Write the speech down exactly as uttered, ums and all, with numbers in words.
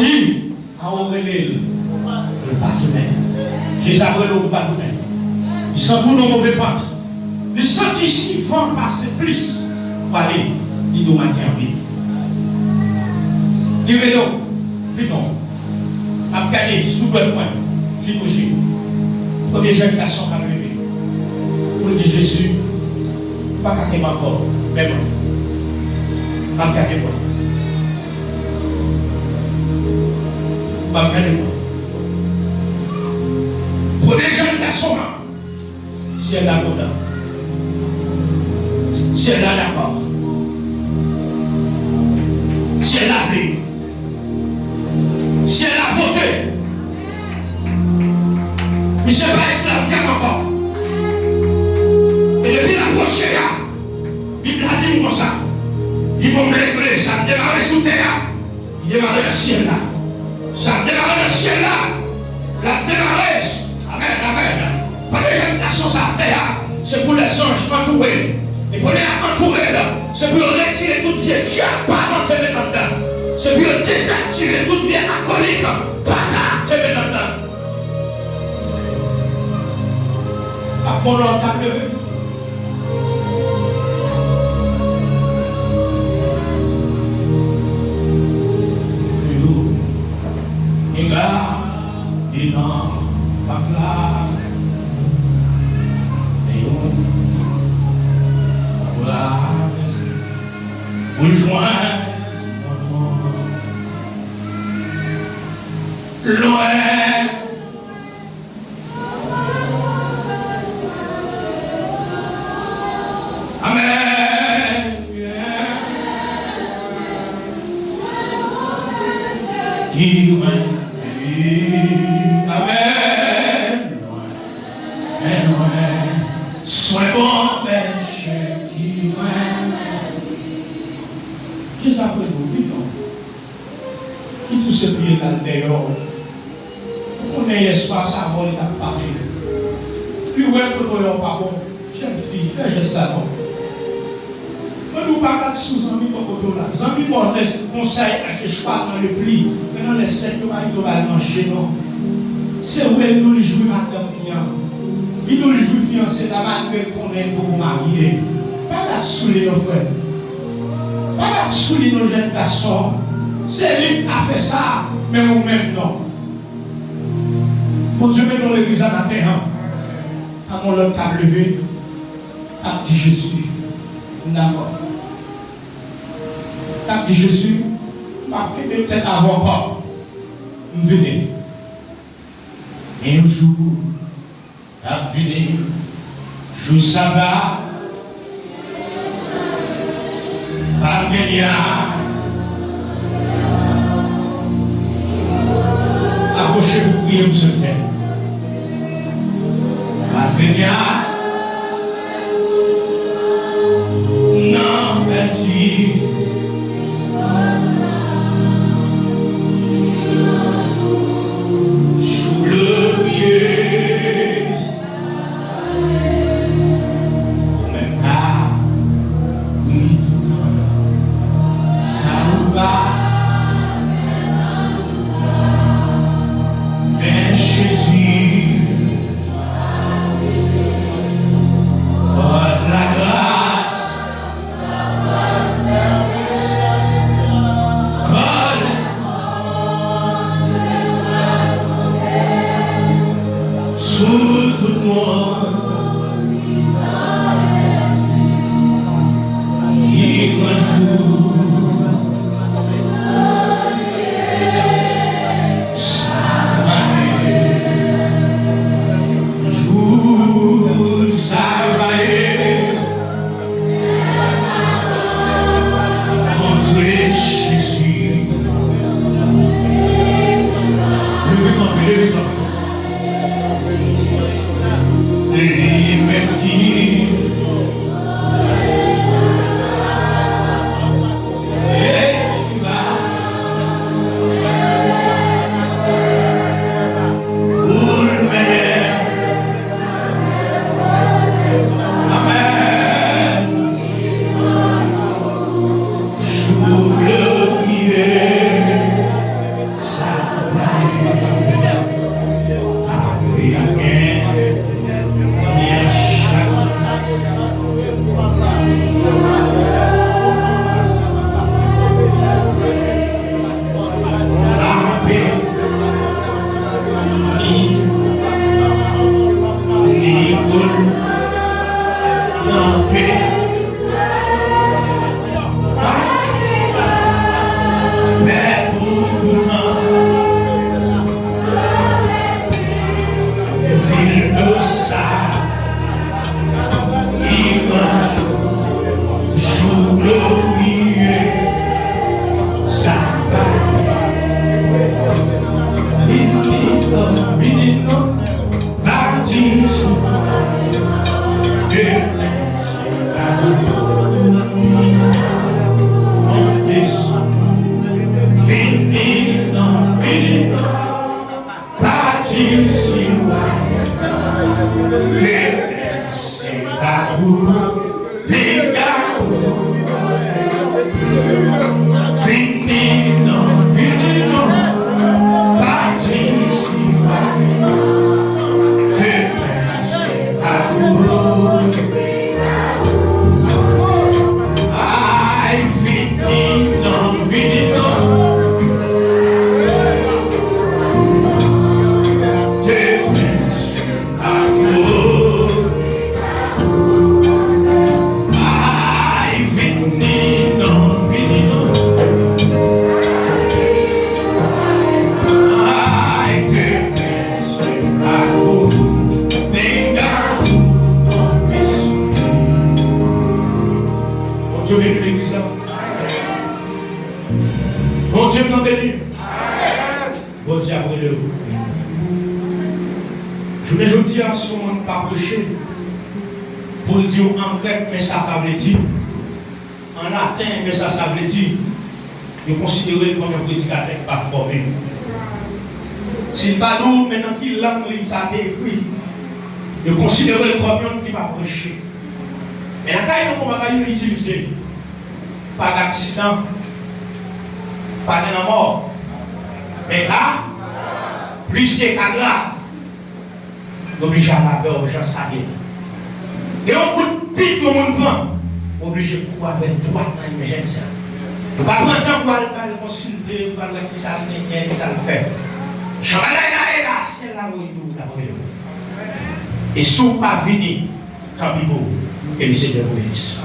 Li, a ou rele l, l pa tounen. Jezi ap rele w, ou pa tounen. Li santi w nan move pant. Li santi si van pase plis ou ale, li di w, "M ap gen anvi." Li rele w, vin non. M ap gade sou dwèt mwen, fin kouche. Premye jèn gason k ap leve pou l di, "Jezi, m pa ka kenbe ankò, men mwen, m ap gade mwen." M ap gade mwen. Premye jèn gason an, syèl la kontan. Syèl la dakò. Syèl la vle. Syèl la vote. Misye pa esklav tèt ankò. E depi l apwoche a, Bib la di m konsa, li bon m regle sa k demare sou tè a, li demare nan syèl la. Sa k demare nan syèl la, l ap demare. Amèn, amèn. Pandan jèn gason sa atè a, se pou lèzanj antoure l. E pandan y ap antoure l, se pou yo retire tout vye djab paran te met anndan. Se pou yo dezaktive tout vye akolit paran te met anndan. Ap gon lòd k ap leve. Piga, piga, pa pla. Te yon, pa pla. Pou l jwenn kontan. Lwen. Amèn. Ki mwen, amèn. Lwen, lwen. Swen bon pèche ki mwen. Kisa pou nou, wi, non? Ki touse pye l al dèyè w. Ou konnen yèswa sa vòlè t ap pale. Li wè kote w pa bon. Jèn fi, fè jès la non. Mwen di w pa kat sou zanmi bò kote w la. Zanmi ba w konsèy, achte chwal nan lepli. Men nan lè sèt yo pa kite w al manje non. Se vre, li di w li jwi madanm li an. Li di w li jwi fiyanse l la malgre l konnen l poko marye. Pa kat sou li non frè. Pa kat sou li non jèn gason. Se li k ka fè sa, men ou menm non. Bondye beni w legliz la maten an. Pa gon lòt k ap leve, k ap di Jezi, m dakò. K ap di Jezi, m p ap kenbe tèt avè w ankò. M vini. Men yon jou, l ap vini. Jou saba, pa gen dyab. Apwoche pou priye pou sèvitè. Pa gen dyab. Non, pèdi. Jou glorye. Ou menm ka wi toutan sa ou va. Men Jezi, Gloriye Satan. Vini non, vini non, pati sou. Vini non, vini non, pati sou. Demen se pa pou piga. Vini non, vini non, pati sou. Demen se pa pou. Ay, vini non, vini non. Demen se pa pou. Ay, vini non, vini non. Ay, demen se pa pou. Pinga. Bondye beni legliz la. Bondye nou beni. Bondye ap rele w. Jounen jodi a, si yon moun pa preche pou l di w an grèk men sa sa vle di, an laten men sa sa vle di, yo konsidere l kòm yon predikatè ki pa fòme. Si l pa di w men nan ki lang liv sa te ekri, yo konsidere l kòm yon ki pa preche. Men lakay nou, kòman bagay yo itilize? Pa gen aksidan, pa gen lanmò. Men ka, plis ke ka grav, yo oblije al avè w jan sa ye. Gen yon kout pik yon moun pran, ou oblije kouri avè l dwat nan imèjans la. Ou pa pran tan pou al, al konsilte, pou al wè kisa l genyen, kisa l fè. Jan bagay la ye la, syèl la voye pou ou, l ap rele w. E si w pa vini, tanpi pou ou. Ke le Seigneur vous bénisse.